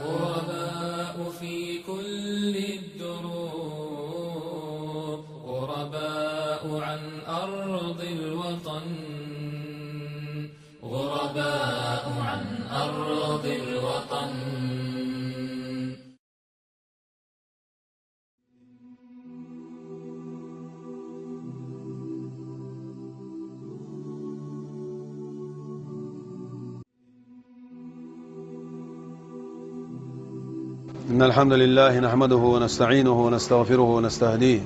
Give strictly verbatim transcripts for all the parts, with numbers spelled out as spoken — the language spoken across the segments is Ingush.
غرباء في كل الدروب، غرباء عن أرض الوطن، غرباء عن أرض الوطن. إن الحمد لله نحمده ونستعينه ونستغفره ونستهديه،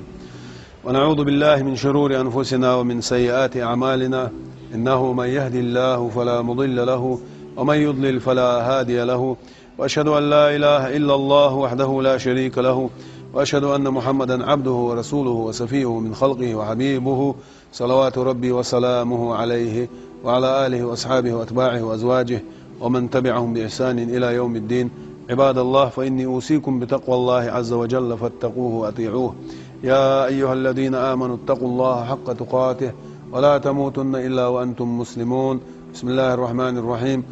ونعوذ بالله من شرور أنفسنا ومن سيئات أعمالنا. إنه من يهد الله فلا مضل له، ومن يضلل فلا هادي له. وأشهد أن لا إله إلا الله وحده لا شريك له، وأشهد أن محمدا عبده ورسوله وصفيه من خلقه وحبيبه، صلوات ربي وسلامه عليه وعلى آله وأصحابه وأتباعه وأزواجه ومن تبعهم بإحسان إلى يوم الدين. عباد الله، فإني أوصيكم بتقوى الله عز وجل فاتقوه وأطيعوه. يا أيها الذين آمنوا اتقوا الله حق تقاته ولا تموتن إلا وأنتم مسلمون. بسم الله الرحمن الرحيم.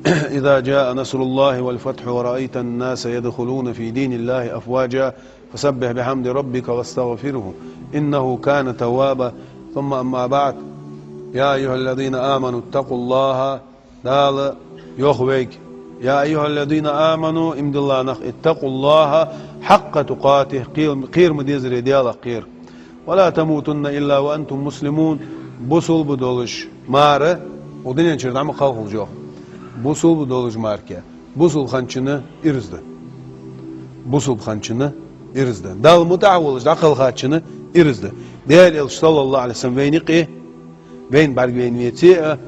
إذا جاء نصر الله والفتح ورأيت الناس يدخلون في دين الله أفواجا فسبح بحمد ربك واستغفره إنه كان توابا. ثم أما بعد. يا أيها الذين آمنوا اتقوا الله. Дала йоах вайга: يا أيها الذين آمنوا, иман дилла нах, اتقوا الله حق تقاته, кхер-, кхера ма деззара Далах кхера. ولا تموتن إلا وأنتم مسلمون, бусалба долаш мара укх дунен чура дӀа ма кхалхалаш, йоах. Бусалба долаш мара кхы. Бусалба хинначунна ираз да. Бусалба хинначунна ираз да. Далла мутӀахьа волаш дӀакхалхачунна ираз да. Даьла Элча, صلى الله عليه وسلم, вайна юкъе, вайна бӀаргавайна веце а,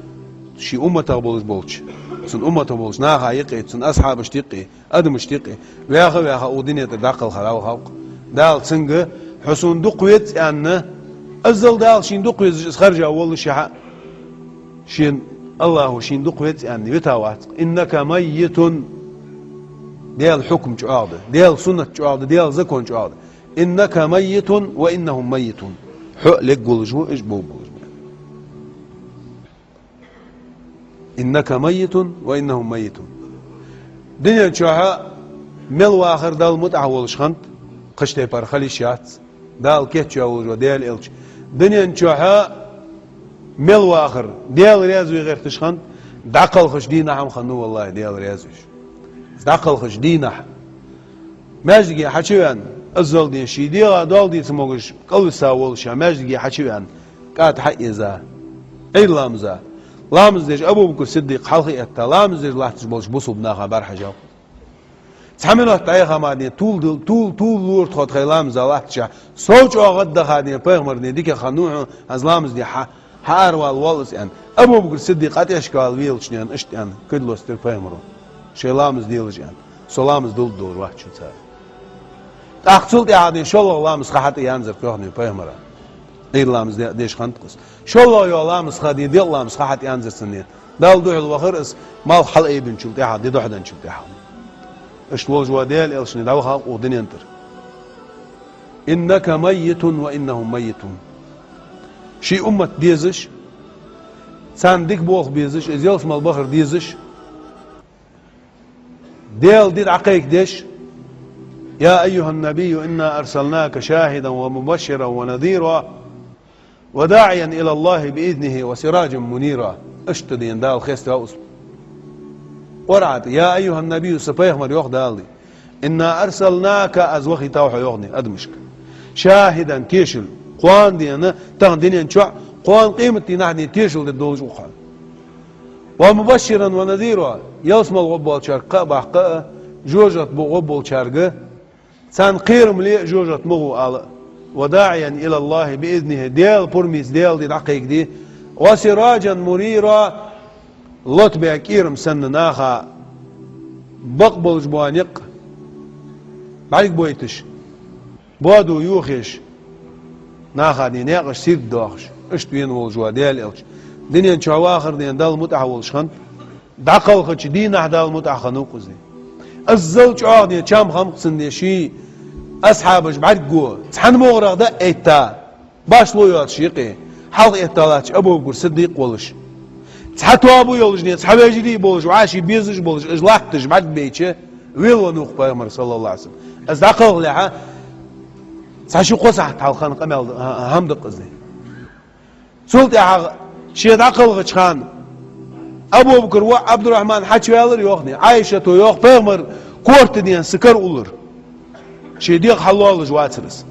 ший умматах болаш болча, цун умматах болча наха юкъе, цун асхьабашта юкъе, адамашта юкъе, ваьха-ваьха укх дунен тӀара дӀакхалхар ва халкъ. Дала цунга: «Хьо сона дукха веза», — аьнна, аззал Дала шийна дукха везаш из хержа воллашехьа, шийна, АллахӀа шийна дукха веза аьнна вита вац. إنك ميت. Даьла хьукам чӀоагӀа да, Даьла суннат чӀоагӀа да, Даьла закон чӀоагӀа да. إنك ميت وإنهم ميتون. Хьо лергволаш ва, уж бовргболаш ба. إنك ميت وإنهم ميتون. Дунен чухь мел вахар Далла мутӀахьа волаш хиннад, кхыча тайпара хила йиш яц. Дала кийчъяь волаш ва Даьла Элча. Дунен чухь мел вахар Даьла раьза ве гӀерташ хиннад, дӀакхалхача дийнахьа-м хиннав, валлахӀи, Даьла раьза веш. ДӀакхалхача дийнахьа. Маьждиге хьачувена, аззал ден ший дегӀа доал дийца могаш кӀалвиса волаш, маьждиге хьачувена, кӀада хьаэза, Ӏуйра ламаза, ламаз деш Абу-Бакр Сиддикъ хьалха а этта, ламаз деш латташ болча бусалба наха бӀарахьежав. Цхьа минот дӀаяха ма ден, тул дил-, тул, тул лора тхо тхоай ламаза латтача, сов чӀоагӀа даха ден, пайхамара ден дикагӀа хиннав хьона, аз ламаз де хьа-, хьааравала воалл аз, аьнна. Абу-Бакр Сиддикъ тӀехьашка вала велача ден, иштта аьнна, кулг лостадир пайхамара: «Шоай ламаз делаш», — аьнна. «Со ламаз дулларгдолаш вац шуца». ТӀаккха цул тӀехьа ден шоллагӀа ламаз ха хьатӀа янзар кхоьхне пайхамара. Ӏуйра ламаз де-, деш хиннад-кх из. ШоллагӀа йола ламаз ха ден, делкъа ламаз ха хьатӀа янзар цунна. Далла духьала вахар из, малх хьалъайбенначул тӀехьа, ди дохьаденначул тӀехьа. Иштта волаш ва Даьла Элча, дӀаваха халкъ укх дунен тӀара. إنك ميت وإنهم ميتون. Ший уммат дезаш, царна дика болх безаш, из ялсмала бахар дезаш, Даьла ди дӀакхайкадеш: يا أيها النبي إنا أرسلناك شاهدا ومبشرا ونذيرا وداعيا إلى الله بإذنه وسراجا منيرا. Иштта ден Дала хеставаьв из. КъорӀа тӀа: يا أيها النبي, са пайхамар, йоах Дала. إنا أرسلناك, аз вахийтав хьо, йоах, адамашка. شاهدا, тешал, кхоана ден, тахан дунен чухь, кхоана къематдийнахьа ден тешал де долаш ва хьо. ومبشرا ونذيرا, ялсмала гӀоргболчарга кхаъ баккха а, жожагӀате гӀоргболчарга, царна кхерам ле а, жожагӀате ма гӀо ала а. وداعيا إلى الله بإذنه, Даьла пурамца Даьла ди дӀакхайкаде. وسراجا منيرا, лота баь кӀерам санна наха бакъ болаш бола никъ бӀаргабайташ, боадо йохаеш, наха ден наькъаш сийрдадоахаш, иштта вена волаш ва Даьла Элча. Дунен чухь вахар ден Далла мутӀахьа волаш хиннад, дӀакхалхача дийнахьа Далла мутӀахьа хиннав-кх из. Аззал чӀоагӀа ден чам хиннаб-кх цун ден ший асхьабаш бӀаргаго, цхьан могӀарах дӀа а этта, башхало йоацаш юкъе, хьалха этта латташ Абу-Бакр Сиддикъ волаш. Цхьа тоба йолаш, цхьа вежарий болаш, вӀаший безаш болаш, уж латташ бӀаргабайча, велавеннав-кх пайхамар, саллаллахӀу Ӏалайхи ва саллам. Из дӀакхалхалехьа, цхьа ши-кхо сахьат хьалха хинна къамаьл, хӀама да-кх из. Цул тӀехьагӀа ше дӀакхалхача хана Абу-Бакр воӀ Ӏабдуррахьман хьачуваьлар, йоах, Ӏайшата йоах, пайхамар корта денз са кара уллар. Ший дегӀ хьаллоалаш вацар из.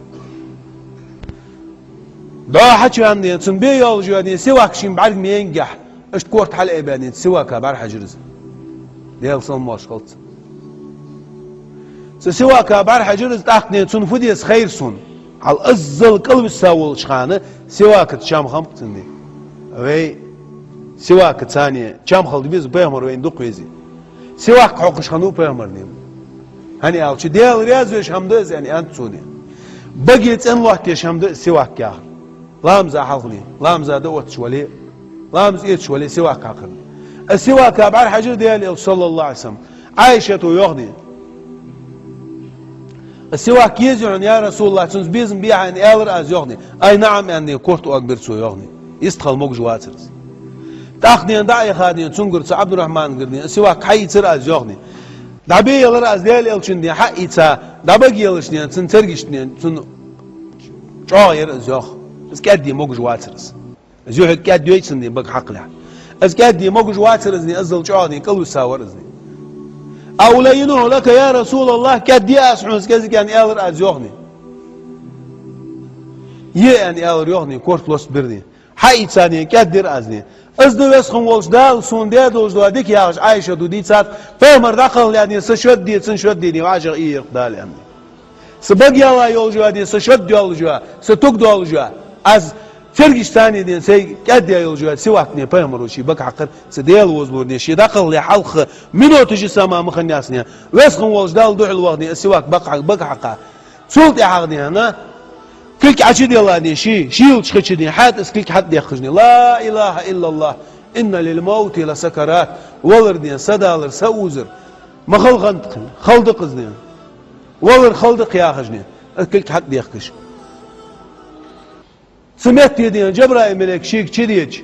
ДӀо хьачувена, цун бе йолаш йола сивак ший бӀарга менгехь, иштта корта хьалъайбаь, сивака бӀарахьежар из. Даьла салам-моаршал хилда цунна. Цу сивака бӀарахьежар из, тӀаккха цунна фу деза хайра сона. Хьал аззал кӀалвиса волча хана сивакаца чам хиннаб-кх цунна. Вай сивакаца чам хила деза, пайхамар вайна дукха везе. Сивак хьокхаш хиннав пайхамар. ХӀана аьлча, Даьла раьза веш хӀама да из, аьнна, аьннад цо. Баге цӀенлоаттаеш хӀама да из сивак яхар. Ламаза хьалха, ламаза дӀаотташ вале, ламаз эцаш вале сивак хьакхар. Из сивака бӀарахьежар Даьла элча, саллаллахӀу Ӏалайхи ва саллам. Ӏайшата йоах: «Из сивак езий хьона, я РасулаллахӀ, цунца безам бий хьа?» — аьнна, аьлар аз, йоах. «Ай, наӀам», — аьнна, корта оагабир цо, йоах. Йистхила могаш вацар из. ТӀаккха дӀа а яха, цунгара, цу Ӏабдуррахьмангара, из сивак хьаийцар аз, йоах. ДӀабаелар аз Даьла элчанна, хьаийца, дӀабагаяьлча, цун цергашта, цун чӀоагӀа яр из, йоах. Из кӀаьдде могаш вацар из. Из юхьиг кӀаьдде йойцандаь бага хьакхалехь. Из кӀаьдде могаш вацар из, аззал чӀоагӀа кӀалвиса вар из. «ألينه لك يا رسول الله, кӀаьдде аз хьона из кӀезига?» — аьнна, аьлар аз, йоах. «Е», — аьнна, аьлар, йоах, корта лостабир. Хьаийца кӀаьддир аз. «Из да Веза хинна волча Дала сона даь долаш дола дика», — яхаш, Ӏайшата дийцад, пайхамар дӀакхалхалехьа са шодде, цун шодде вӀашагӀъийяр-кх Дала, аьнна. Са бага яьлла йолаш йола, са шод йолаш йола, са туг долаш йола, аз цергашца сай кӀаьддаь йолаш йола сивак пайхамара ший бага хьакхар, цу Даьла возалора, ше дӀакхалхале хьалха минуташ а сама ма хиннаяц. Веза хинна волча Далла духьал ваха, из сивак бага хьакха, бага хьакха. Цул тӀехьагӀа кулг Ӏочудилла, ший, шийлача хи чу, хьаьта из кулг хьатӀадехкаш: «لا إله إلا الله، إن للموت لسكرات». Валар, са далар, са узар ма хала хиннад-кх, хала да-кх из. Валар хала да-кх, яхаш, из кулг хьатӀадехкаш. Цу метте Джабраил малейк шийга чудеча,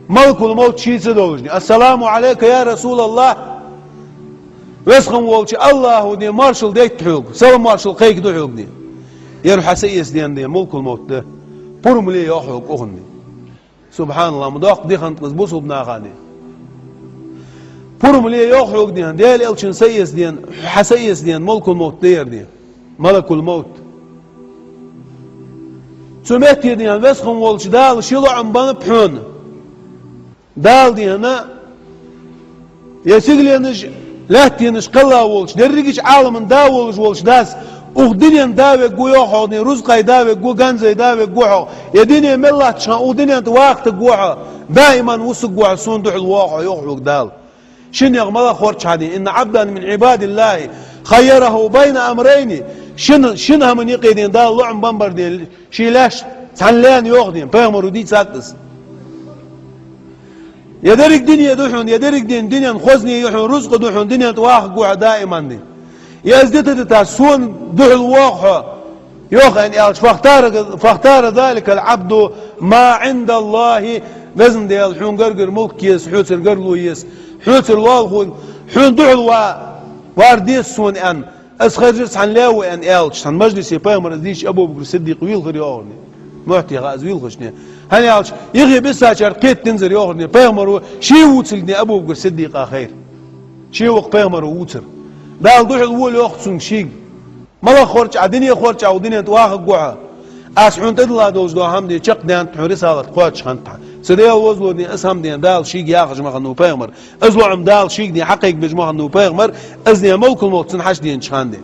малакул-мовт шийца долаш: «السلام عليك يا رسول الله». Веза хинна волча АллахӀа моаршал дайта хьога, салам-моаршал кхайкаду хьога. Ер хьа са эца дена малакул-мовт да. Пурам ле, йоах, хьога укхунна. СубхьаналлахӀ, ма доккха ди хиннад-кх из бусалба наха. Пурам ле, йоах, хьога, Даьла элчан са эца дена, хьа са эца дена малакул-мовт да ер. Малакул-мовт. Цу метте Веза хинна волча Дала ший лоӀам беннаб хьона. Дала, ер сигаленаш, лаьттанаш кхелла волча, дерригача Ӏаламан да волаш волча Дас, укх дунен да вергва, йоах, хьога, рузкъай да вергва, ганзай да вергва хьо, ер дуне мел латтача хана укх дунен тӀа вахийтаргва хьо, даиман вусаргва хьо, сона духьал воагӀа хьо, йоах, хьога Дала. Шиннех малагӀа хоржа хӀама да: «إن عبدا من عباد الله خيره بين أمرين». Шин, шин хӀаман юкъе Дала лоӀам беннабар ший лаьш цхьан лаьна, йоах, пайхамара дийцад из. Ер деррига дуне да хьона, ер деррига дунен хозне я хьона, рузкъа да хьона, дунен тӀа вахаргва хьо даиман. Ер из дита-дита сона духьал воагӀа хьо, йоах, аьнна аьлча: «فاختار، فاختار ذلك العبد ما عند الله». Веза Даьла, хьона гаргара мулк еза, хьоцара гаргало еза, хьоцара лоалахо, хьона духьал ва-, вар деза сона, аьнна. Из харжар цхьан лаьво, аьнна аьлча, цхьан мажлисе пайхамара из дийшача Абу-Бакр Сиддикъ вийлхар, йоах. Мухьтеха из вийлхача. ХӀана аьлча, юхе биссачар кхетадинзар, йоах, пайхамара ше вувцалга Абу-Бакр Сиддикъа хайра. Ше ва-кх пайхамара вувцар. Дала духьал волва, йоах, цунга шийга. МалагӀа хоржа Ӏа, дуне хоржа Ӏа, укх дунен тӀа вахаргва хьо. Аз хьона тӀадилла долаш дола хӀама чакхдаьннад хьона, рисалат кхоачаш хиннад хьа. Цу Даьла возалора, из хӀама Дала шийга яхаш ма хиннав пайхамар. Из лоӀам Дала шийга хьакхайкабеш ма хиннав пайхамар. Из малакул-мовт цунна хьачуденача хана.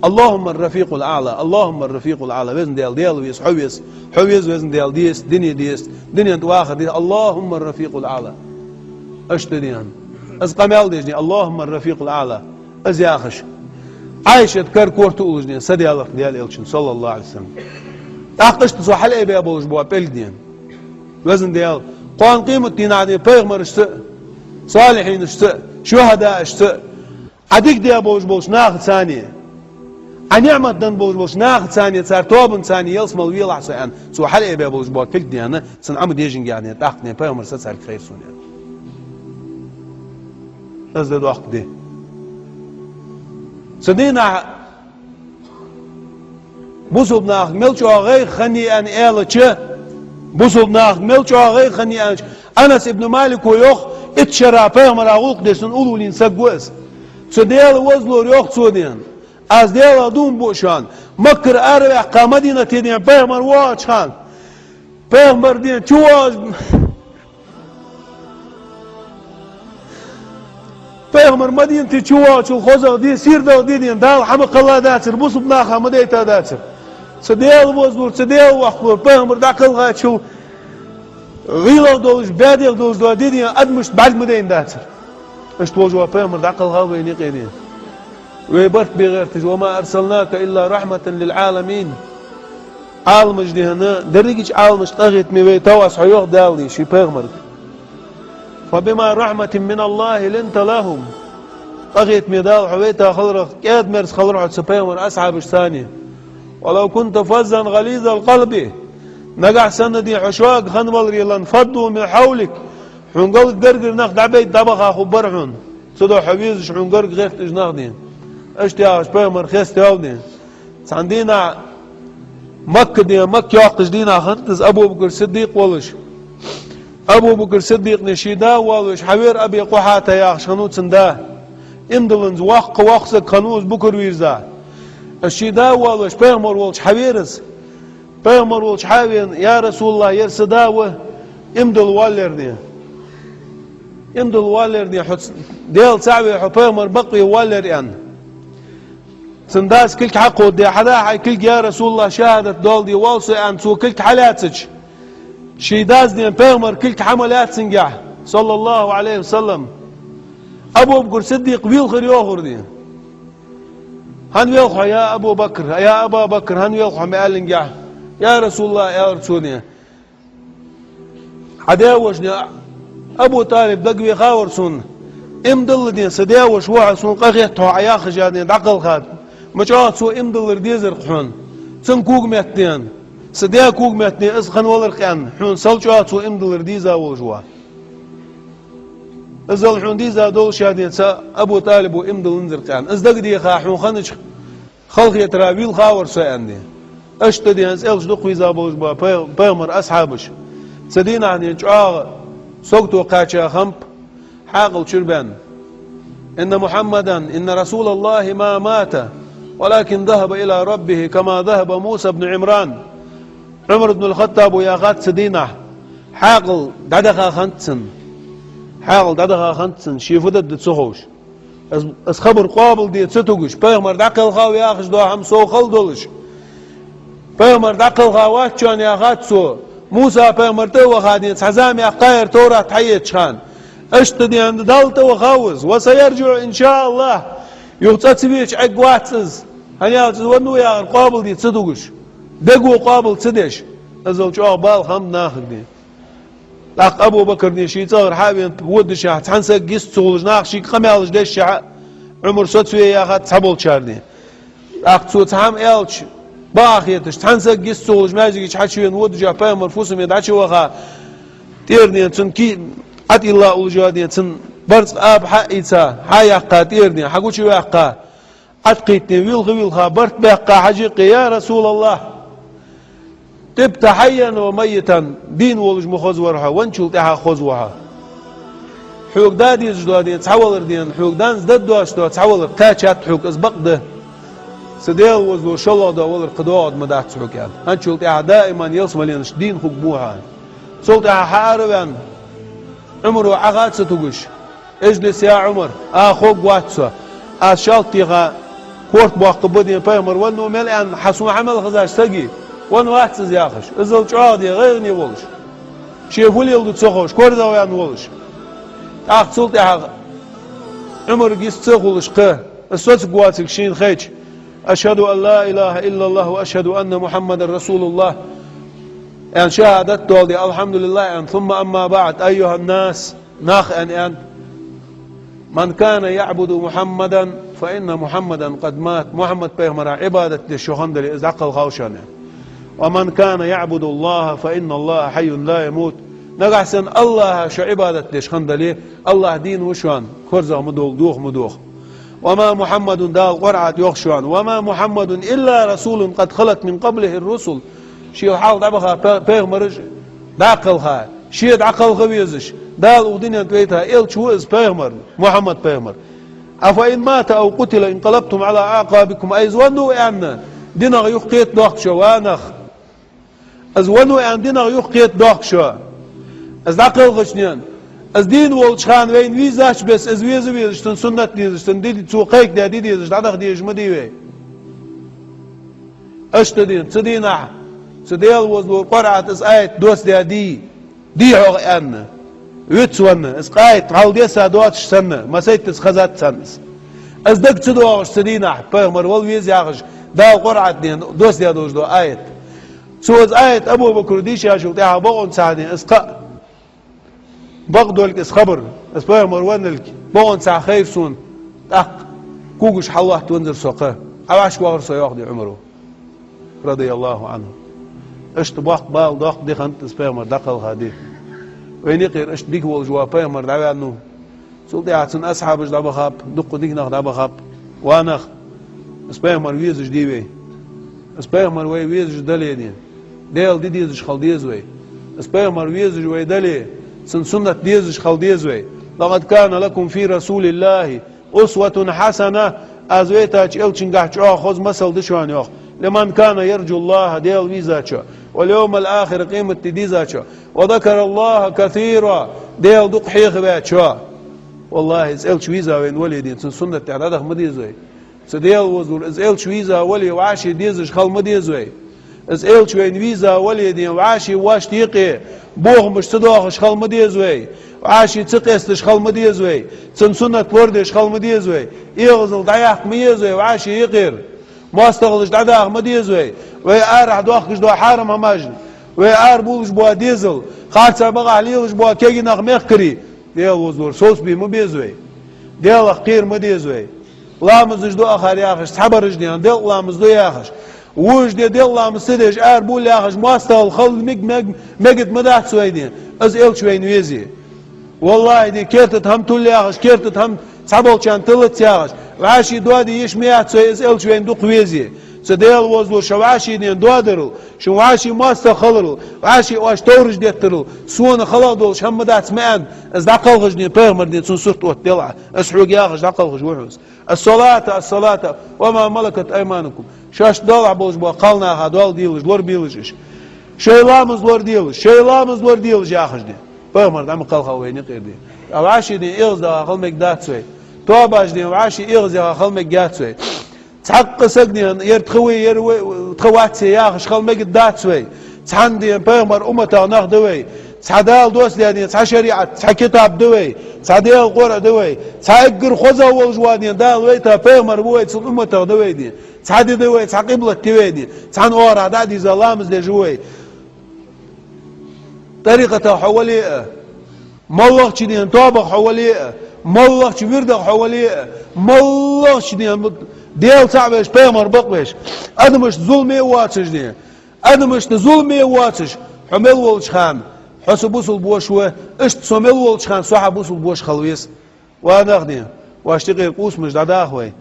«اللهم الرفيق الأعلى، اللهم الرفيق الأعلى». Веза Даьла, Даьла веза, хьо веза, хьо веза, Веза Даьла, деза, дуне деза, дунен тӀа вахар деза. «اللهم الرفيق الأعلى». Иштта дена. Из къамаьл деш, «اللهم الرفيق الأعلى». Из яхаш, Ӏайшат кара корта уллаш, са даьлар-кх Даьла элчан, саллаллахӀу Ӏалайхи ва саллам. ТӀаккха иштта цо хьалъайбаь болаш бола пӀелг дена. Веза Даьла, кхоана къематдийнахьа пайхамарашца а, салихӀинашца а, шухӀадаашца а, Ӏа дика даь болаш болча нахаца а, Ӏа ниӀмат денна болаш болча нахаца а, цар тоабаца а ялсмала велахь со, аьнна, цо хьалъайбаь болаш бола пӀелг дена, цун Ӏомадежанга, тӀаккха пайхамара са царга хайра сона, аьнна. Аз де дохк де. Цу дийнахьа бусалба нахага мел чӀоагӀа гӀайгӀа хиннай аьнна аьлча, бусалба нахага мел чӀоагӀа гӀайгӀа хиннай аьлча, Анас ибн Малика йоах, итт шера пайхамара гӀулакх деш санна уллув лийнна саг ва из. Цу Даьла возалора йоах цо ден. Аз Даьлах дув буъ шоана, Маккара араваьккха Мадинате ден пайхамар воагӀача хана, пайхамар ден чу воагӀаш, пайхамар Мадинате чу воагӀачул хозагӀа ди, сийрдагӀа ди ден Дала хьа ма кхелла дацар, бусалба наха ма дайта дацар. Цу Даьла возалора, цу Даьла воккхалора, пайхамар дӀакхелхачул гӀийла долаш, баьде долаш дола ди ден адамашта бӀарг ма дайна дацар. Иштта волаш вола пайхамар дӀакхелхав вайна юкъе ден. Вай барт бе гӀерташ: «وما أرسلناك إلا رحمة للعالمين». Ӏаламаш ден, дерригача Ӏаламашта къахетаме вайтав Аз хьо, йоах Дала ший пайхамарга. «فبما رحمة من الله لنت لهم». Къахетаме Дала хьо вайта хиларах, кӀаьда-мерза хилар хьо цу пайхамара асхьабашца. «ولو كنت فظا غليظ القلب». Нагахьа санна ден хьо шога хинна валаре, «لانفضوا من حولك». Хьона галга гаргара нах дӀабайта дӀабаха хургбар хьона. Цудухьа хьо везаш, хьона гарга гӀерта уж нах ден. Иштта яхаш пайхамар хеставаьв ден. Цхьан дийнахьа Макка ден, Макка йоаккхача дийнахьа хиннад из, Абу Бакр Сиддикъ волаш. Абу Бакр Сиддикъ ден ший да воалавеш хьавера Аби Къухьата яхаш хиннав цун да. Иман дилланза воккха, воккха саг хиннав из, букар вийрза. Из ший да воалавеш пайхамар волча хьавера из. Пайхамар волча хьа а вена: «Я РасулаллахӀ, ер са да ва, иман дилла воаллар ден. Иман дилла воаллар ден, хьо ц-, Даьла цаӀ ве, хьо пайхамар бакъве воаллар», — аьнна. Цун дас кулг хьакховдадаь: «Хьада хьай кулг, я РасулаллахӀ, шахӀадат доаладе воалл со», — аьнна, цо кулг хьалаьцача, ший дас ден пайхамара кулг хьа ма лаьццангехь, صلى الله عليه وسلم, Абу Бакр Сиддикъ вийлхар йоахар ден. «ХӀана велх хьо, я Абу Бакр, я Аба Бакр, хӀана велх хьо?» — ма аьллингехь, «Я РасулаллахӀ», — аьлар цо ден. «Хьа даь-воша ден Абу ТӀалиб дагавехавар сона. Иман дилла ден са даь-воша ва хьо, сона къахетта хьо Ӏа яхаш а ден дӀакхелха. Ма чӀоагӀа цо иман диллар дезар-кх хьона. Цун когаметта ден, са даь когаметта ден из хинна валар-кх аьнна, хьона сел чӀоагӀа цо иман диллар деза волаш ва. Иззал хьона деза долаш а ден цу Абу ТӀалибо иман дилланзар-кх аьнна. Из дагадеха хьона хиннача халахетара вийлхавар со», — аьнна ден. Иштта ден из элча дукха веза болаш ба пай-, пайхамара асхьабаш. Цу дийнахьа ден чӀоагӀа сагото кхаьча хиннаб хьаькъал чура баьнна: «إن محمدا، إن رسول الله ما مات، ولكن ذهب إلى ربه كما ذهب موسى بن عمران». Ӏумар ибн аль-ХаттӀабо яхад цу дийнахьа: «Хьаькъал дӀадаха хиннад цун. Хьаькъал дӀадаха хиннад цун, ше фу дергда ца ховш. Из, из хабар къоабалде ца тугаш, пайхамар дӀакхелхав яхаш дола хӀама сов хала долаш. Пайхамар дӀакхелха вац шоана, яхад цо, Муса-пайхамар тӀа а ваха ден цхьа зама яьккхаяр Товрат хьаэцача хана. Иштта ден Далла тӀа вахав из. وسيرجع إن شاء الله. Юха цӀа ца веча Ӏергвац из. ХӀана аьлча из веннав яхар къоабалде ца тугаш, дего къоабал ца деш». Иззал чӀоагӀа бала хиннаб нахага ден. ТӀаккха Абу Бакр ден ший цӀагӀара хьа а вена, воддашехь, цхьан сага йист ца хулаш, наха шийга къамаьлаш дешшехь, Ӏумар соцаве яхад цхьаболчар ден. ТӀаккха цо цхьа хӀама аьлча, бакъахьа хеташ, цхьан сага йист ца хулаш, маьждига чу хьачувена воддашехь, пайхамара фусаме дӀачу ваха, тӀера ден цун ки-, ӀотӀайилла уллаш а ден цун барзкъа аба хьа а ийца, хьа а яьккха тӀера ден, хьагучаваьккха, Ӏоткхийттаден вийлха-вийлха, барт баьккха хьажа юкъе: «يا رسول الله، طبت حيا وميتا». Дийна волаш ма хоза вар хьо, венначул тӀехьа а хоза ва хьо. Хьога да дезаш дола ден цхьавалар ден, хьога данза даддоацаш дола цхьавалар кхаьчад хьога, из бакъ да. Са Даьла возалора шоллагӀа дола валар кхы доагӀаргда ма дац хьога, аьнна. ХӀанзчул тӀехьа даиман ялсмаленашка дийна хургва хьо, аьнна. Цул тӀехьа хьаара а ваьнна, Ӏумаро Ӏаха а ца тугаш: «اجلس يا عمر, а, ховргвац со. Аз шалта теха корта боаккхаргба ден, пайхамар веннав мел аьнна, хьа сона хьа мел хезача сага, венна вац из», — яхаш. Иззал чӀоагӀа ден гӀайгӀане волаш, ше фу леладу ца ховш, корзагӀваьнна волаш. ТӀаккха цул тӀехьагӀа Ӏумарга йист ца хулаш кхы, из соцаргвоацилга шийна хайча: «أشهد أن لا إله إلا الله وأشهد أن محمدا رسول الله», — аьнна, шахӀадат доаладе, «الحمد لله», — аьнна. «ثم أما بعد أيها الناس, нах, — аьнна, — аьнна: من كان يعبد محمدا فإن محمدا قد مات». Мухьаммад-пайхамара Ӏибадат деш шо хиннадале, из дӀакхелхав шоана, аьнна. «ومن كان يعبد الله فإن الله حي لا يموت». Нагахь санна АллахӀа шо Ӏибадат деш хиннадале, АллахӀ дийна ва шоана, корзагӀ ма довла, доха ма доха. «وما محمد», Дала Къуръана тӀа йоах шоана: «وما محمد إلا رسول قد خلت من قبله الرسل». Шел хьалха дӀабаха пе-, пайхамараш дӀакхелха, ше дӀакхалха везаш, Дала укх дунен тӀа вайта элча ва из пайхамар, Мухьаммад-пайхамар. «أفإن مات أو قتل انقلبتم على أعقابكم». Ай, из венна ва аьнна, динах юхакхетадоахк шо, ва нах. Из венна ва аьнна, динах юхакхетадоахк шо. Из дӀакхалхача ден, из дийна волча хана вайна везача беса, из веза везаш, цун суннат дезаш, цун ди, цо кхайкадаь ди дезаш, дӀадаха дезаш ма дий вай. Иштта ден, цу дийнахьа, цу Даьла возалора Къуръана тӀа из аят доссадаь дий, дий хьогӀ аьнна, вицвенна, из къаьстта хьалдесса доацаш санна, масайттаза хезад санна из. Из дага ца доагӀаш цу дийнахьа, пайхамар вала веза яхаш, Дала Къуръана тӀа доссадаь долаш дола аят. Цо из аят Абу Бакра дийшачул тӀехьагӀа бокъонца хьаден из кхаъ. Бакъдолга из хабар, из пайхамар венналга, бокъонца хайра сона, тӀаккха когаш хьаллоаттаванзар со кхы, Ӏа вӀашка вахар со, йоах де Ӏумара, радияллахӀу Ӏанху. Иштта боккха бала доаккх ди хиннад из пайхамар дӀакхалха ди. Вайна юкъера иштта дика волаш вола пайхамар дӀаваьннав. Цул тӀехьагӀа цун асхьабаш дӀабахаб, дуккха дика нах дӀабахаб. Ва нах, из пайхамар везаш дий вай? Из пайхамар вай везаш дале ден, Даьла ди дезаш хила деза вай. Из пайхамар везаш вай дале, цун суннат дезаш хила деза вай. «لقد كان لكم في رسول الله أسوة حسنة». Аз вайтача элчангахь чӀоагӀа хоза масал да шоана, йоах. «لمن كان يرجو الله», Даьла везачо, «واليوم الآخر», къематди дезачо, «وذكر الله كثيرا», Даьла дукха хьехаваьчо. ВаллахӀи, из элча веза вайна вале ден, цун суннат тӀа дӀадаха ма деза вай. Цу Даьла возалора из элча веза вале, вӀаши дезаш хила ма деза вай. Из элча вайна веза вале ден, вӀаши вешта юкъе бохамаш ца доахаш хила ма деза вай. ВӀаши ца къесташ хила ма деза вай. Цун суннат лорадеш хила ма деза вай. ЭгӀазал дӀаяккха ма еза вай вӀаши юкъера. МоастагӀалаш дӀадаха ма деза вай. Вай арахьа доахкаш дола хьарам хӀамаш, вай арабувлаш бола дезал, харцахьа-бакъахьа лелаш бола кегий нах, мехкарий, Даьла возалора совцабе ма беза вай. Даьлах кхера ма деза вай. Ламазаш ду акхар яхаш, цхьабараш ден, делкъа ламаз ду яхаш, вожаш де делкъа ламаз ца деш, арабувла яхаш, моастагӀал хила мег-, мег-, мегаргда ма дац вай ден, из элча вайна везе. ВаллахӀи, ден керта тӀа хӀама тилла яхаш, керта тӀа хӀама цхьаболчарна тиллац яхаш, вӀаши доаде йиш ма яц вай, из элча вайна дукха везе. Цу Даьла возалора шо вӀаши ден доадарал, шун вӀаши моастагӀа хиларал, вӀаши оаш товраш деттарал, сона халагӀа долаш хӀама ма дац ма аьнна, из дӀакхалхача ден пайхамара ден цун сурт оттаделахь, из хьога яхаш дӀакхалхаш ва хьо из. «الصلاة، الصلاة وما ملكت أيمانكم». Шоашта доалахьа болаш бола кхалнаха доал делаш, лорабелаш уж. Шоай ламаз лораделаш, шоай ламаз лораделаш яхаш ден. Пайхамар дӀа ма кхалхав вайна юкъера ден. ВӀаши ден эгӀаздаха хила мегаргдац вай. Тоабаш ден вӀаши эгӀазъяха хила мегаргьяц вай. Цхьаккха саг ден, ер тха вий, ер вий, тха вац яхаш хила мегаргдац вай. Цхьан ден пайхамара умматах нах да вай. Цхьа Дала доссадаь ден цхьа шариӀат, цхьа китаб да вай. Цхьа Даьла Къуръа да вай. Цхьа эггара хозагӀа волаш вола ден Дала вайта пайхамар ва вай, цун умматах да вай ден. Цхьа ди да вай, цхьа къиблат да вай ден. Цхьан оагӀорахьа дӀа а дийза ламаз деш ва вай. ТӀарикъатах хьо вале а, моллагӀча ден тоабах хьо вале а, моллагӀча вирдах хьо вале а, моллагӀча ден Даьла цаӀ веш, пайхамар бакъвеш, адамашта зуламе а воацаш ден, адамашта зуламе а воацаш, хьо мел волча хана хьо са бусалба воша ва, иштта со мел волча хана со хьа бусалба воша хила веза. Ва нах ден, вешта юкъера къовсамаш дӀадаха вай.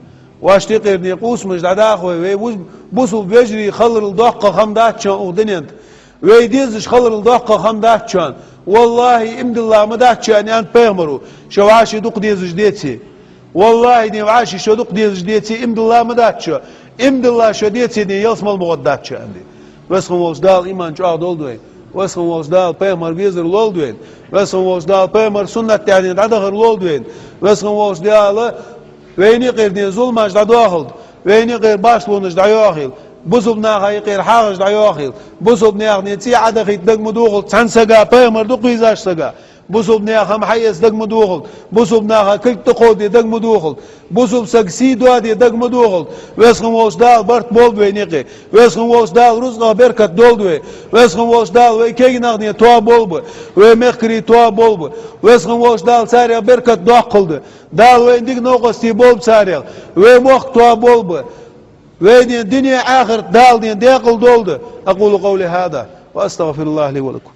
Вешта юкъера ден къовсамаш дӀадаха вай. Вай вуз-, бусалба вежарий хиларал доккха хӀама дац шоана укх дунен тӀа. Вай дезаш хиларал доккха хӀама дац шоана. ВаллахӀи, иман дилла ма дац шоана, аьннад пайхамара, шо вӀаши дукха дезаш деце. ВаллахӀи, ден вӀаши шо дукха дезаш деце, иман дилла ма дац шо. Иман дилла шо деце, ден ялсмала ма гӀоргдац шо, аьннад. Веза хинна волча Дала иман чӀоагӀа долда вайна. Веза хинна волча Дала пайхамар везар лолда вайна. Веза хинна волча Дала пайхамара суннат тӀа дӀадахар лолда вайна. Веза хинна волча Дала вайна юкъера ден зуламаш дӀадоахалда. Вайна юкъера башлонаш дӀайоахийла. Бусалба наха юкъера хьагӀаш дӀайоахийла. Бусалба наьха ден цӀий Ӏодахийта дага ма дохалда цхьан сага, пайхамар дукха везача сага. Бусалба наьха хӀама хьаэца дага ма дохалда. Бусалба наха кулг тӀакховдаде дага ма дохалда. Бусалба сага сий доаде дага ма дохалда. Веза хинна волча Дала барт болба вайна юкъе. Веза хинна волча Дала рузкъах беркат долда вай. Веза хинна волча Дала вай кегий нах ден тоаболба. Вай мехкарий тоаболба. Веза хинна волча Дала царех беркат доаккхалда. Дала вайна дика новкъостий болба царех. Вай мохк тоаболба. Вай ден дуне а, ахарт а Дала ден даькъала долда. أقول قولي هذا وأستغفر الله لي ولكم.